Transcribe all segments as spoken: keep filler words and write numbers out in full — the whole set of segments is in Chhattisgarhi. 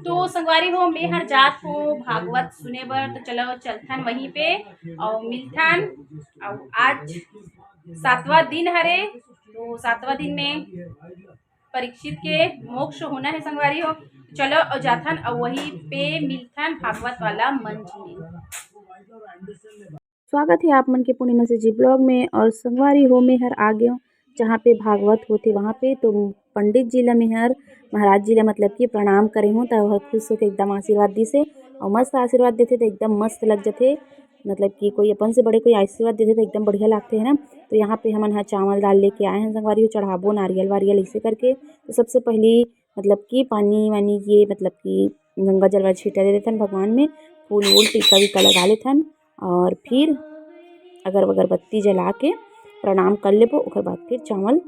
तो संगवारी हो, मैं हर जात हो भागवत सुने बर, तो चलो चलथन वहीं पे और मिलथन। और आज सातवां दिन हरे, तो सातवां दिन में परीक्षित के मोक्ष होना है संगवारी हो। चलो और जाथन और वहीं पे मिलथन भागवत वाला मंच में। स्वागत है आप मन के पूर्णिमा से जी ब्लॉग में। और संगवारी हो, मैं हर आ गए हूँ जहाँ पे भागवत होते वहाँ पे। तो पंडित जी ला मैं हर, महाराज जी ला मतलब कि प्रणाम करे हूँ, तो हर खुश होके एकदम आशीर्वाद दी से और मस्त आशीर्वाद देते तो एकदम मस्त लग जाते। मतलब कि कोई अपन से बड़े कोई आशीर्वाद देते तो एकदम बढ़िया लगते है ना। तो यहाँ पे हमन ह चावल दाल लेके आए हैं संगवारी हो, चढ़ाबो नारियल वारियल ऐसे करके। तो सबसे पहली मतलब कि पानी वानी ये मतलब कि गंगा जल वाला छीटा दे देथन भगवान में, फूल वूल टीका वीका लगा लेथन और फिर अगर अगरबत्ती जला के प्रणाम कर लेबो, ओकर बाद फिर चावल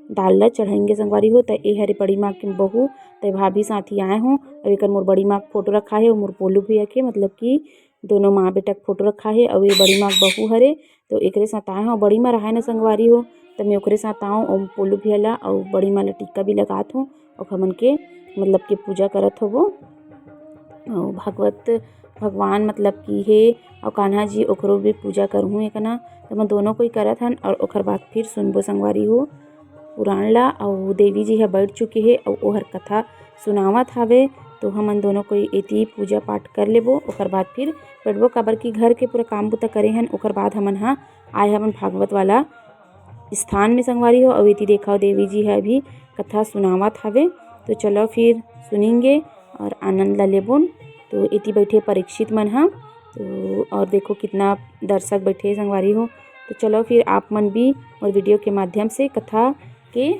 दाल ला चढ़ाएंगे संगवारी हो। त ए हरे बड़ी माँ के बहू, त भाभी साथी आए हो। अब एकर मोर बड़ी माँ के फोटो रखा है, मोर पोलू भैया के, मतलब कि दोनों माँ बेटा के फोटो रखा है। अउ ये बड़ी माँ के बहू हरे, तो एकरे साथ आए हो। बड़ी माँ रहाय ना संगवारी हो, त मैं ओकरे साथ आऊँ। अउ पोलू भैया ला अउ बड़ी माँ ला टीका भी लगात हो, अउ हमन के मतलब के पूजा करत होबो। अउ भगवत भगवान मतलब की हे, अउ कान्हा जी ओकरो भी पूजा करहूँ एकना। त मैं दोनों कोई करत हन, अउ ओकर बाद फिर सुनबो संगवारी हो पुराण ला। अउ देवी जी ह बैठ चुके हे, अउ ओहर कथा सुनावत हावे। तो हमन दोनों कोई एती पूजा पाठ कर लेबो, ओकर बाद फिर बैठबो, काबर कि घर के पूरा काम बुता करे हन। ओकर बाद हमन ह आए हवन भागवत वाला स्थान में संगवारी हो, अउ एती देखा देवी जी ह अभी कथा सुनावत हावे। तो चलो फिर सुनेंगे और आनंद ला लेबोन। तो एती बैठे परीक्षित मन ह, तो और देखो कितना दर्शक बैठे हे संगवारी हो। तो चलो फिर आप मन भी मोर वीडियो के माध्यम से कथा के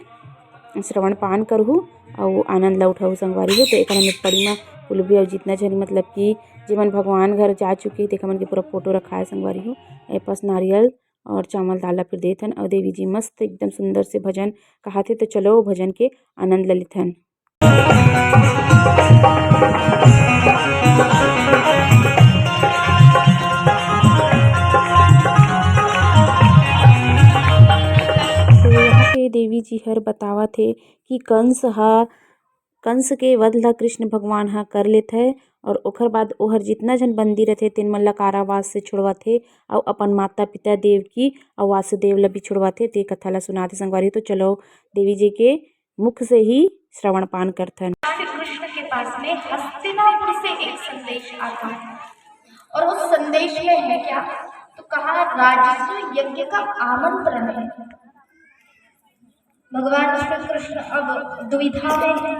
श्रवण पान करहु अउ आनंद ला उठाहु संगवारी हो। तो एकर में पड़ी मा कुल भी अउ जितना झन मतलब कि जेमन भगवान घर जा चुके हे, तेकर मन के पूरा फोटो रखा है संगवारी हो। ए पास नारियल और चावल दाल ला फिर देथन अउ देवी जी मस्त एकदम सुंदर से भजन कहाथे। तो चलो भजन के आनंद ला लेथन। तो यहाँ पे देवी जी हर बतावत हे कि कंस हा, कंस के वध ला कृष्ण भगवान हा कर लेत हे और ओखर बाद ओहर जितना झन बंदी रथे तेन मन ला कारावास से छुड़वाथे और अपन माता पिता देवकी और वासुदेव ला भी छुड़वाथे। ते कथा ला सुनाथे संगवारी। तो चलो देवी जी के मुख से ही श्रवण पान करथन। श्री कृष्ण के पास में हस्तिनापुर से एक संदेश आता है और उस संदेश में है क्या, तो कहा, राजस्व यज्ञ का आमंत्रण है। भगवान श्री कृष्ण अब दुविधा में है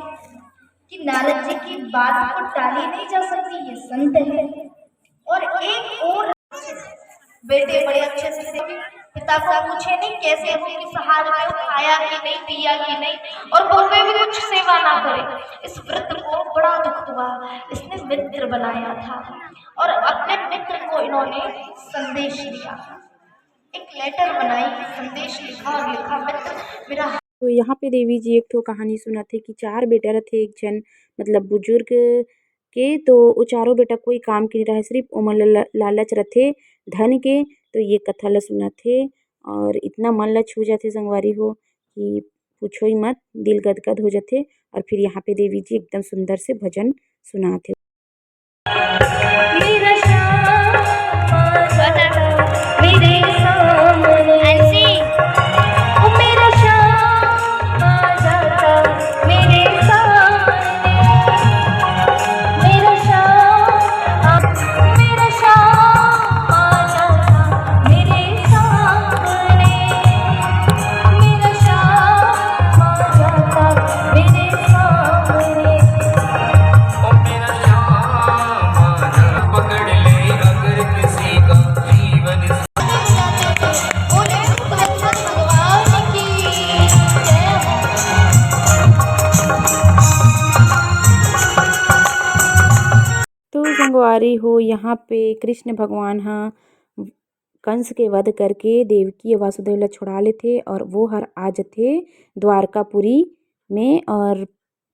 कि नारद जी की बात को टाली नहीं जा सकती, ये संत है। और एक और बेटे बड़े अच्छे से पिता को पूछे नहीं कैसे हो, किस हाल में हो, खाया कि नहीं, पिया कि नहीं, और घर में भी कुछ सेवा ना करे। इस वृद्ध को बड़ा दुख हुआ, इसने मित्र बनाया था और अपने मित्र को इन्होंने संदेश दिया, एक लेटर बनाई, संदेश लिखा और लिखा, मित्र मेरा। तो यहाँ पे देवी जी एक ठो कहानी सुनाथे कि चार बेटा रथे, एक झन मतलब बुजुर्ग के, तो वो चारों बेटा कोई काम के नहीं रहे, सिर्फ ओमन ला-, लालच रथे धन के। तो ये कथा ला सुनाथे और इतना मन ला छू जाथे संगवारी हो कि पूछो ही मत, दिल गदगद हो जाथे। और फिर यहाँ पे देवी जी एकदम सुंदर से भजन सुनाथे। मेरा श्याम आ जाता मेरे सामने। ऐसी। ओ मेरा श्याम आ जाता मेरे सामने। मेरा श्याम आ, मेरा श्याम आ जाता मेरे सामने। मेरा श्याम आ जाता मेरे सामने। ओ मेरा श्याम आ जा, पकड़ ले अगर किसी का जीवन। बोले भगवान की जय हो। तो संगवारी हो, यहाँ पे कृष्ण भगवान हा कंस के वध करके देवकी अउ वासुदेव ला छुड़ा लेथे और वो हर आ जथे द्वारकापुरी में और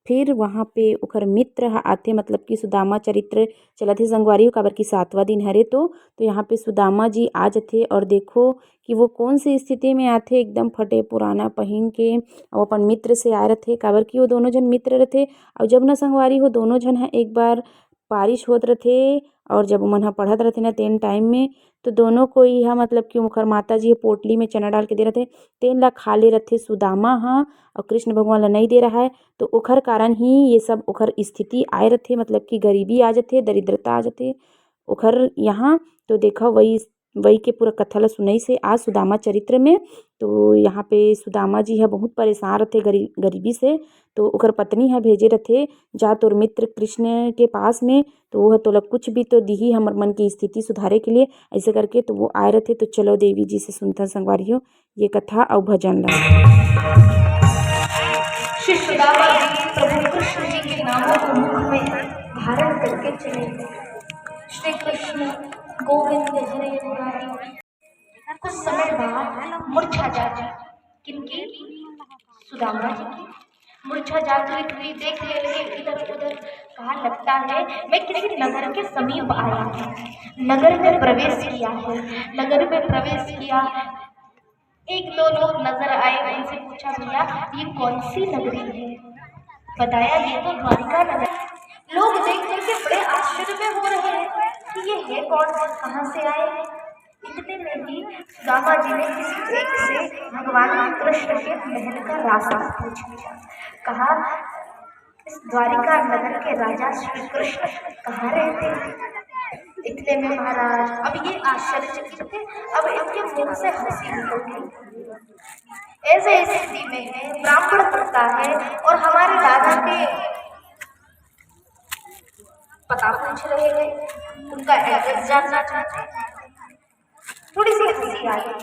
फिर वहाँ पे ओखर मित्र ह आथे, मतलब कि सुदामा चरित्र चलत हे संगवारी हो, काबर कि सातवां दिन हरे तो, तो यहाँ पे सुदामा जी आ जथे और देखो कि वो कौन सी स्थिति में आथे, एकदम फटे पुराना पहिन के, अउ अपन मित्र से आए रथे, काबर कि वो दोनों झन मित्र रथे। अउ जब न संगवारी हो, दोनों झन ह एक बार बारिश होत रथे, और जब ओमन ह पढ़त रथे न, तेन टाइम में, तो दोनों कोई ह, मतलब कि ओखर माता जी ह पोटली में चना डाल के दे रथे, तेन ला खा ले रथे सुदामा ह, और कृष्ण भगवान ला नहीं दे रहा है। तो ओखर कारण ही ये सब ओखर स्थिति आए रथे, मतलब कि गरीबी आ जथे, दरिद्रता आ जथे ओखर यहाँ। तो देखा, वही, वही के पूरा कथा ला सुनाइस हे आज सुदामा चरित्र में। तो यहाँ पे सुदामा जी ह बहुत परेशान रथे गरी-, गरीबी से। तो ओकर पत्नी ह भेजे रथे, "जा तोर मित्र कृष्ण के पास में, तो वो ह तोला कुछ भी तो दिही हमर मन की स्थिति सुधारे के लिए", ऐसे करके। तो वो आए रथे। तो चलो देवी जी से सुनथन संगवारी हो ये कथा अउ भजन ला। श्री सुदामा जी प्रभु कृष्ण जी के नामों को मुख में धारण करके चले गए। श्री कृष्ण गोविंद हरे मुरारी। कुछ समय बाद मूर्छा जाती, किनकी? सुदामा जी की। मूर्छा जाती हुई देख रहे थे इधर उधर, कहा, "लगता है मैं किसी नगर के समीप आया हूँ।" नगर में प्रवेश किया है, नगर में प्रवेश किया। एक दो लोग नजर आए, उनसे पूछा, "भैया, ये कौन सी नगरी है?" बताया, "ये तो द्वारिका नगर।" लोग देख करके बड़े आश्चर्य में हो रहे हैं कि ये है कौन, कहाँ से आए। इतने में ही सुदामा जी ने किसी एक से भगवान कृष्ण के महल का रास्ता पूछ लिया। कहा, "इस द्वारिका नगर के राजा श्री कृष्ण कहाँ रहते हैं?" इतने में महाराज, अब ये आश्चर्यचकित थे, अब इनके मुंह से हंसी निकल गई। ऐसे स्थिति में है, ब्राह्मण कुत्ता है और हमारे दादा के पता पूछ रहे हैं, उनका एड्रेस जानना चाहते हैं। थोड़ी सी हंसी आई,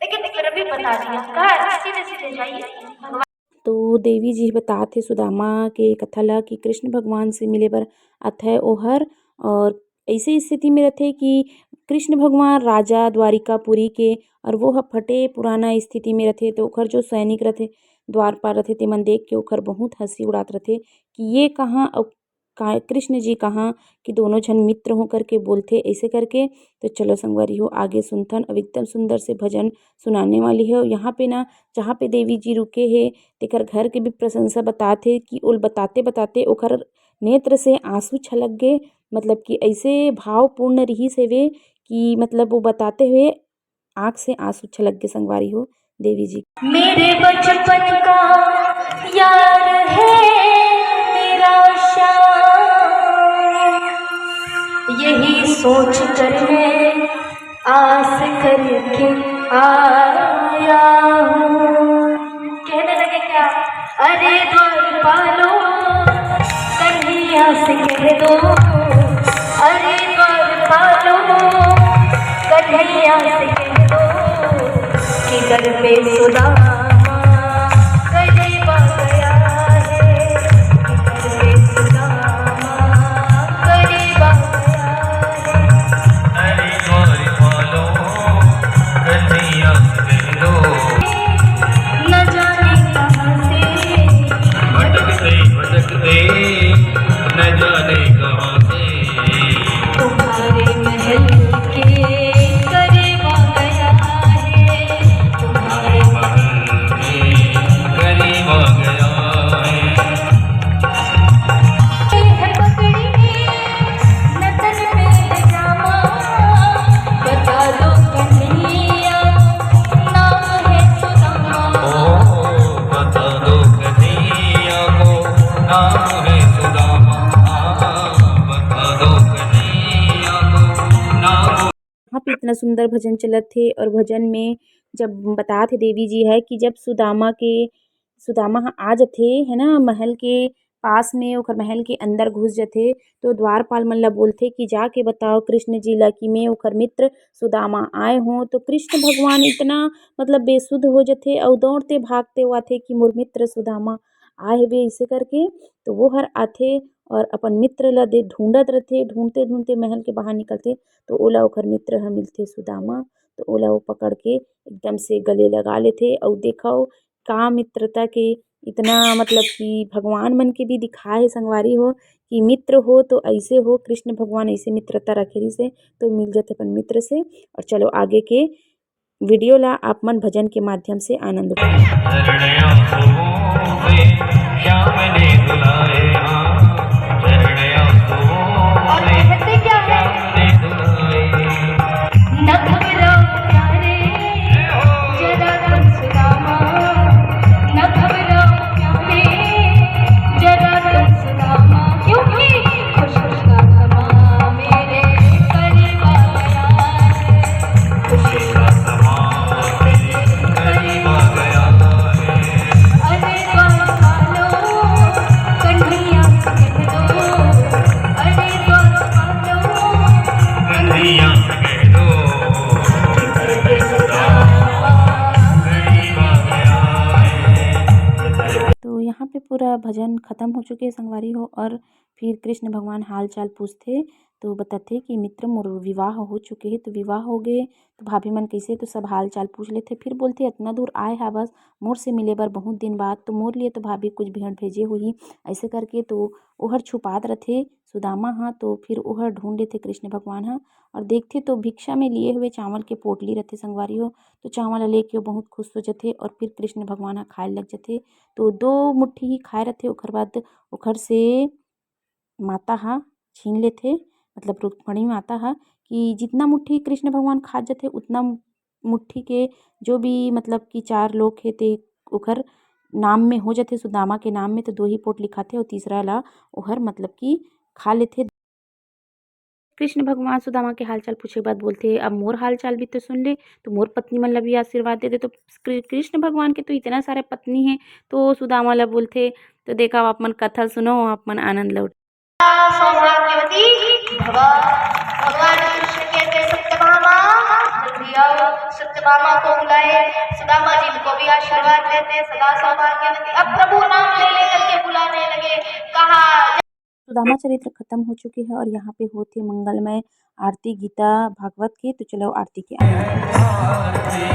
लेकिन फिर भी बता दिया, कहा, "सीधे सीधे जाइए, भगवान।" तो देवी जी बतात हे सुदामा के कथा ला कि कृष्ण भगवान से मिले बर आथे ओहर। और ऐसे स्थिति में रथे कि कृष्ण भगवान राजा द्वारिकापुरी के, और वो ह फटे पुराना स्थिति में रथे, तो ओखर जो सैनिक रथे, द्वारपाल रथे, तेमन देख के ओखर बहुत हंसी उड़ात रथे कि ये कहाँ अउ का-, कृष्ण जी कहाँ कि दोनों झन मित्र हो करके बोलथे ऐसे करके। तो चलो संगवारी हो, आगे सुनथन। अब एकदम सुंदर से भजन सुनाने वाली है। और यहाँ पे ना, जहाँ पे देवी जी रुके हे, तेकर घर के भी प्रशंसा बतात हे कि ओल बताते बताते ओखर नेत्र से आंसू छलक गे, मतलब कि ऐसे भावपूर्ण रिहिस हेवे कि मतलब वो बताते हुए आँख से आंसू छलक गे संगवारी हो देवी जी। मेरे बचपन का यार है मेरा श्याम, यही सोच कर मैं आस करके आया हूँ। कहने लगे क्या? अरे द्वारपालो, कन्हैया से कह दो, अरे द्वारपालो, कन्हैया से कह दो कि घर पे सुदामा गरीबा गया है, कि घर पे सुदामा गरीबा गया है। अरे द्वारपालो, कन्हैया से कह दो। न जाने कहाँ से भटकते भटकते, न जाने कहाँ से तुम्हारे महल के करीब आ गया है, तुम्हारे महल के करीब आ गया है। है पकड़ी नजर में जामा, बता दो कन्हैया, नाम है सुदामा। ओ, बता दो कन्हैया को, नाम है सुदामा। बता दो कन्हैया को, नाम। यहाँ पे इतना सुंदर भजन चलत हे और भजन में जब बतात हे देवी जी है कि जब सुदामा के, सुदामा ह आ जथे, है ना, महल के पास में, ओखर महल के अंदर घुस जथे, तो द्वारपाल मन ला बोलथे कि जाके बताओ कृष्ण जी ला कि मैं ओखर मित्र सुदामा आए हों। तो कृष्ण भगवान इतना, मतलब, बेसुध हो जथे अउ दौड़ते भागते वो आथे कि मोर मित्र सुदामा आए हवे, इसे करके। तो वो हर आथे और अपन मित्र ला दे ढूंढत रथे, ढूंढते ढूंढते महल के बाहर निकलथे, तो ओला ओखर मित्र ह मिलथे सुदामा। तो ओला वो पकड़ के एकदम से गले लगा लेथे। अउ देखव, का मित्रता के इतना मतलब कि भगवान मन के भी दिखाए हे संगवारी हो कि मित्र हो तो ऐसे हो, कृष्ण भगवान ऐसे मित्रता रखे रहिस हे, तो मिल जाते अपन मित्र से। और चलो आगे के वीडियो ला आप मन भजन के माध्यम से आनंद उठाओ। और कहते क्या है? न घबराओ प्यारे, जरा तुम सुदामा, न घबराओ प्यारे, जरा तुम सुदामा, क्योंकि खुश खुश का समा मेरे करीब आ गया है, खुश खुश का समा मेरे करीब आ गया है। अरे बात मानो, कन्हैया से कह दो, अरे बात मानो, कन्हैया से कह दो। तो यहाँ पे पूरा भजन खत्म हो चुके हे संगवारी हो, और फिर कृष्ण भगवान हाल चाल पूछथे, तो बताथे कि मित्र, मोर विवाह हो चुके हे, तो विवाह हो गए, तो भाभी मन कैसे, तो सब हाल चाल पूछ लेथे। फिर बोलथे, इतना दूर आए हा बस मोर से मिले बर बहुत दिन बाद, तो मोर लिए तो भाभी कुछ भेंट भेजे होही, ऐसे करके तो ओहर छुपात रथे सुदामा हा। तो फिर ओहर ढूंढ लेथे कृष्ण भगवान हा, और देखथे तो भिक्षा में लिए हुए चावल के पोटली रथे संगवारी हो, तो चावल ला लेके वो बहुत खुश हो जथे और फिर कृष्ण भगवान हा खाए लग जथे। तो दो मुट्ठी ही खाए रथे, ओकर बाद ओकर से माता हा छीन लेथे, मतलब रुक्मणी माता हा, कि जितना मुट्ठी कृष्ण भगवान खा जथे उतना मुट्ठी के जो भी मतलब कि चार लोग हे ते ओकर नाम में हो जथे, सुदामा के नाम में, तो दो ही पोटली खाथे और तीसरा ला ओहर मतलब कि खा लेथे। कृष्ण भगवान सुदामा के हालचाल पूछे के बाद बोलथे, अब मोर हालचाल भी तो सुन ले, तो मोर पत्नी मन ला भी आशीर्वाद दे दे। तो कृ-, कृष्ण भगवान के तो इतना सारा पत्नी है, तो सुदामा ला बोलथे, तो देखा आप मन कथा सुनो, आप मन आनंद लो। सौभाग्यवती भव। भगवान कृष्ण कहते, सत्यभामा, जल्दी आओ। सत्यभामा को बुलाए, सुदामा जी को भी आशीर्वाद देते, सदा सौभाग्यवती। अब प्रभु नाम ले लेकर के बुलाने लगे, कहा, सुदामा चरित्र खत्म हो चुके हे और यहाँ पे होथे मंगलमय आरती गीता भागवत के। तो चलो आरती के आनंद। आरती,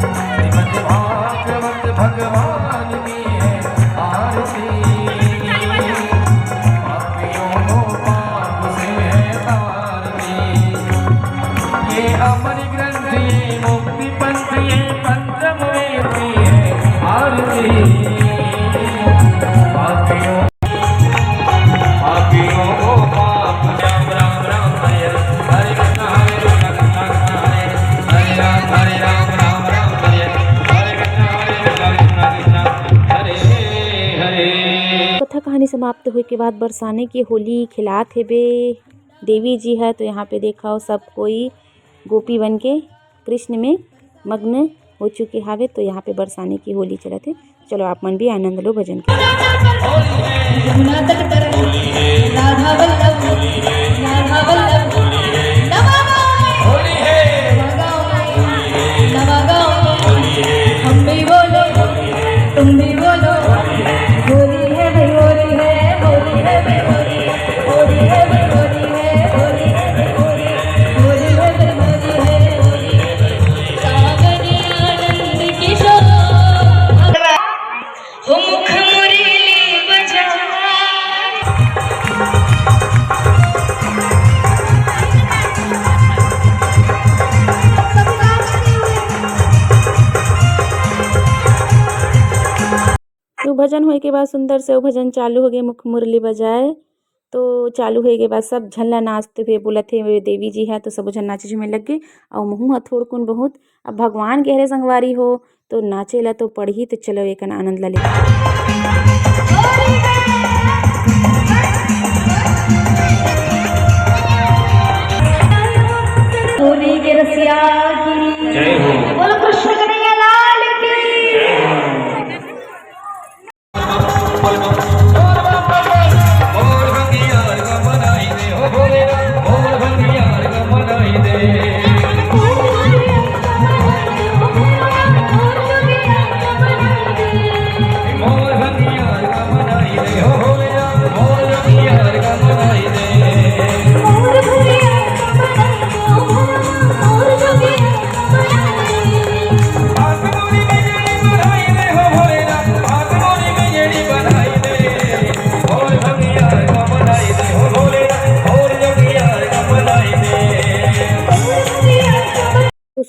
श्रीमद् भागवत भगवान की है आरती। पापियों को पाप से है तारती। ये अमर ग्रंथ, ये मुक्ति पंथ, ये पंचम वेद की है आरती। पापियों कथा कहानी समाप्त होए के बाद बरसाने के होली खिलात हेबे देवी जी ह। तो यहाँ पे देखव, सब कोई गोपी बन के कृष्ण में मग्न हो चुके हावे। तो यहाँ पे बरसाने की होली चलत हे। चलो आप मन भी आनंद लो भजन के। तो भजन होए के बाद सुंदर से वो भजन चालू हो गए, मुख मुरली बजाए। तो चालू होए के बाद सब झन ला नाचते हुए बोलत हे देवी जी ह, तो सबो झन नाचे झूमे लग गे। अउ महू ह थोड़कुन बहुत अब भगवान के हरे संगवारी हो, तो नाचे ला तो पड़ही। तो चलो एकन आनंद ला ले। होली के रसिया की जय हो। बोलो कृष्ण कन्हैया लाल की।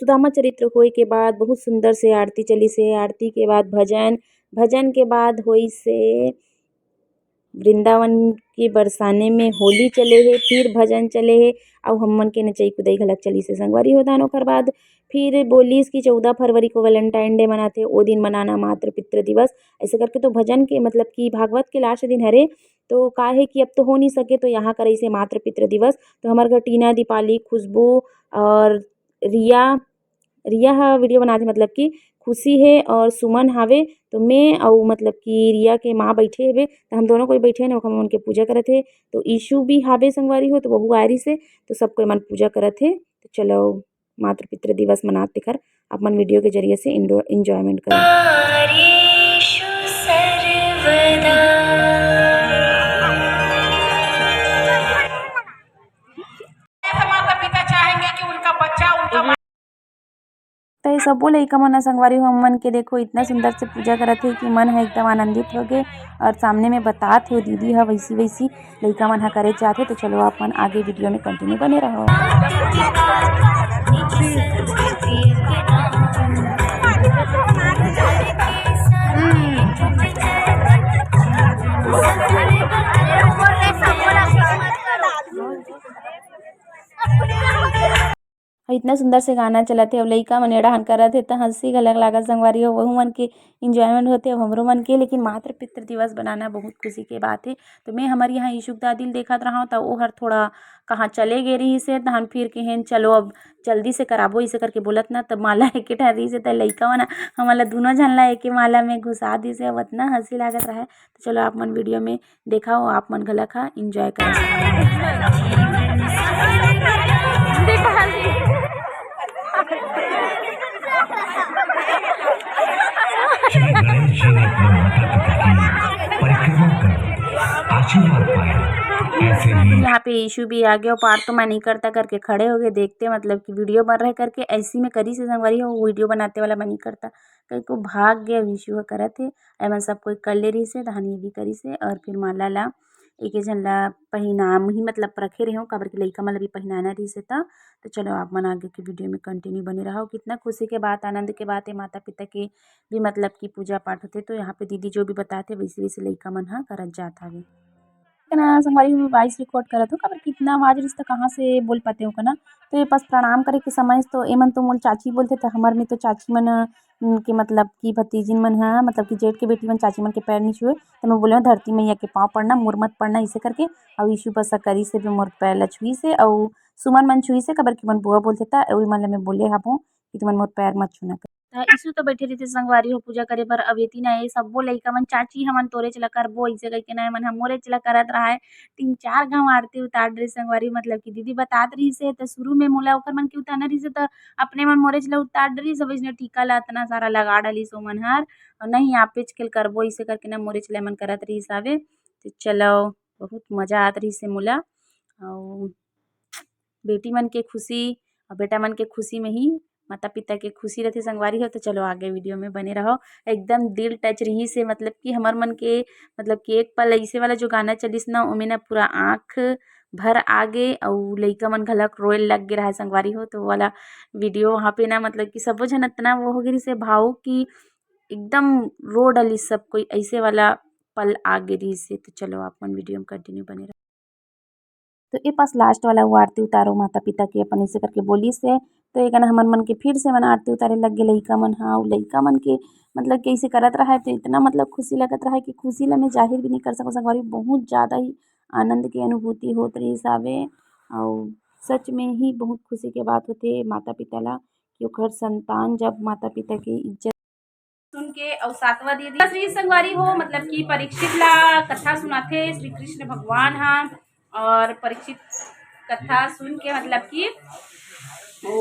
सुदामा चरित्र होए के बाद बहुत सुंदर से आरती चलिस हे। आरती के बाद भजन, भजन के बाद होइस हे वृंदावन के बरसाने में होली चले हे, फिर भजन चले हे, अउ हमन के नचई कुदई घलक चलिस हे संगवारी हो। दान ओकर बाद फिर बोलिस कि चौदह फरवरी को Valentine Day मनाथे, ओ दिन मनाना मातृ पितृ दिवस, ऐसे करके। तो भजन के मतलब कि भागवत के लास्ट दिन हरे, तो का हे कि अब तो हो नहीं सके, तो यहाँ करइस हे मातृ पितृ दिवस। तो हमर घर टीना, दीपाली, खुशबू और रिया, रिया ह वीडियो बनाथे, मतलब कि खुशी हे और सुमन हावे, तो मैं अउ मतलब कि रिया के माँ बैठे हेबे, तो हम दोनों कोई बैठे हन, ओखर मन के पूजा करत हे। तो ईशु भी हावे संगवारी हो, तो वहू आए रहिस हे, तो सब कोई मन पूजा करत हे। तो चलो मातृ पितृ दिवस मनात तेखर अपन वीडियो के जरिए से enjoyment करो। माता पिता चाहेंगे कि उनका बच्चा, उनका तो ये सबो लइका मन ह संगवारी हो, हमन के देखो इतना सुंदर से पूजा करत हे कि मन ह एकदम आनंदित हो गे। और सामने में बतात हे दीदी ह वैसी वैसी लइका मन ह करे जात हे। तो चलो आप मन आगे वीडियो में कंटिन्यू बने रहो। इतना सुंदर से गाना चलत हे, अउ लइका मन एड़ा हन करत हे, त हंसी घलक लागत संगवारी हो, वहू मन के enjoyment होथे, अउ हमरो मन के। लेकिन मातृ पितृ दिवस बनाना बहुत खुशी के बात हे। तो मैं हमर यहाँ ईशु के दादी ल देखत रहंव, त ओहर थोड़ा कहाँ चले गे रहिस हे, तहन फिर केहेन, "चलो अब जल्दी से कराबो," इसे करके बोलत ना, त माला एके ठन रहिस हे, त लइका मन ह हमन ला दुनों झन ला एके माला में घुसा दिस हे। अब अतना हंसी लागत रहे। तो चलो आप मन वीडियो में देखा हो, आप मन घलक हा enjoy करा। श्री गणेश जी ने अपने माता पिता की परिक्रमा कर आशीर्वाद पाया। ऐसे ही यहाँ पे ईशु भी आ गया, पार तो मैं नहीं करता करके खड़े हो गए। देखते मतलब कि वीडियो बन रहे करके ऐसी में करिस हे संगवारी हो, वीडियो बनाते वाला मैं नहीं करता कहीं को भाग गया। ईशु ह करत हे, एमन सब कोई कर ले रहिस हे, तहन ये भी करिस हे। और फिर माला ला एक एक झन ला पहिनाम ही मतलब रखे रहे हो, काबर के लइका मन ला भी पहिनाना रहिस हे। त तो चलो आप मन आगे के वीडियो में कंटिन्यू बने रहो। कितना खुशी के बात, आनंद के बात है, माता पिता के भी मतलब कि पूजा पाठ होथे। तो यहाँ पे दीदी जो भी बताथे वैसे वैसे लइका मन ह करत जात हवे। ना संगवारी हो, वॉइस रिकॉर्ड करत हो, काबर कितना आवाज रहिस त कहाँ से बोल पाते हो ना। तो ये पास प्रणाम करे के समय तो एमन तो मोल चाची बोलथे, त हमर में तो चाची मन, उम, के मतलब कि भतीजिन मन ह, मतलब कि जेठ के बेटी मन चाची मन के पैर नी छुए। त मैं बोले, "धरती मैया के पाँव पड़ना, मोर मत पड़ना," इसे करके। अउ यीशु बस करिस हे, मोर पैर ला छुइस हे, अउ सुमन मन छुइस हे, काबर कि मन बुआ बोलथे, त ओही मन ल मैं बोले हबो कि तुमन मोर पैर मत छूना। त यीशु तो बैठे रहिथे संगवारी हो पूजा करे बर। अब एती ना ये सब्बो लइका मन, "चाची, हमन तोरेच ला करबो," अइसे कहिके ना, एमन ह मोरेच ला करत राहय। तीन चार घांव आरती उतार डरिस संगवारी, मतलब कि दीदी बतात रहिस हे, त शुरू में मोला ओकर मन के उतारना रहिस हे, त अपने मन मोरेच ला उतार डरिस। अब इसने टीका ला अतना सारा लगा डलिस ओमन हर, "नहीं, आपेच के ल करबो," अइसे करके ना मोरेच ला एमन करत रहिस हावे। त चलो, बहुत मजा आत रहिस हे मोला। अउ बेटी मन के खुशी अउ बेटा मन के खुशी में ही माता पिता के खुशी रहिथे संगवारी हो। तो चलो आगे वीडियो में बने रहो, एकदम दिल टच रहिस हे। मतलब कि हमर मन के, मतलब कि एक पल ऐसे वाला जो गाना चलिस ना, ओमे ना पूरा आँख भर आ गे अउ लइका मन घलक रोए लग गे रहा संगवारी हो। तो वो वाला वीडियो वहाँ पे ना मतलब कि सबो झन इतना वो हो गे रहिस हे भावुक कि एकदम रो डलिस सब कोई, ऐसे वाला पल आ गे रहिस हे। तो चलो आप मन वीडियो में कंटिन्यू बने रहो। तो ए पास लास्ट वाला वो आरती उतारो माता पिता के अपन ऐसे करके बोलिस हे। तो ये गाना हमर मन के फिर से मन आरती उतारे लग गे लइका मन। हाँ, लइका मन के मतलब कि ऐसे करत रहा है तो इतना मतलब खुशी लगत रहा है कि खुशी ला मैं जाहिर भी नहीं कर सकूँ संगवारी। बहुत ज़्यादा ही आनंद के अनुभूति होत रहिस हावे। अउ सच में ही बहुत खुशी के बात होथे माता पिता ला कि ओकर संतान जब माता पिता के इज्जत सुन के अउ सातवां दे दिया। श्री संगवारी हो, मतलब कि परीक्षित ला कथा सुनाथे श्री कृष्ण भगवान हा, और परीक्षित कथा सुन के मतलब कि वो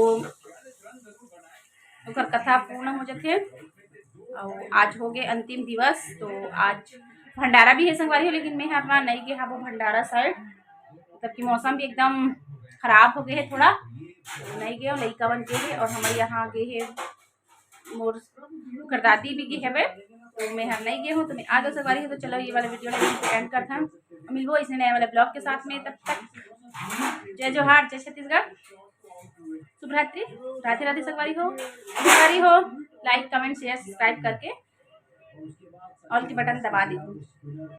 ओकर कथा पूर्ण हो जाथे। अउ आज हो गए अंतिम दिवस, तो आज भंडारा भी है संगवारी हो, लेकिन मैं हर नहीं गे हबो भंडारा साइड, मतलब कि मौसम भी एकदम खराब हो गए है थोड़ा, तो नहीं गए, लइका मन गे है और हमारे यहाँ गे है मोर ओकर दादी भी गे हवे, तो मैं हर नहीं गे हूँ, तो मैं आ गए संगवारी हो। तो चलो ये वाला वीडियो ला यहीं पे एंड करथन, मिलबो इसने नए वाला ब्लॉग के साथ में। तब तक जय जोहार, जय छत्तीसगढ़। शुभ रात्रि, राधे राधे संगवारी हो। संगवारी हो, like, comment, share, subscribe करके all के button दबा दीजिए।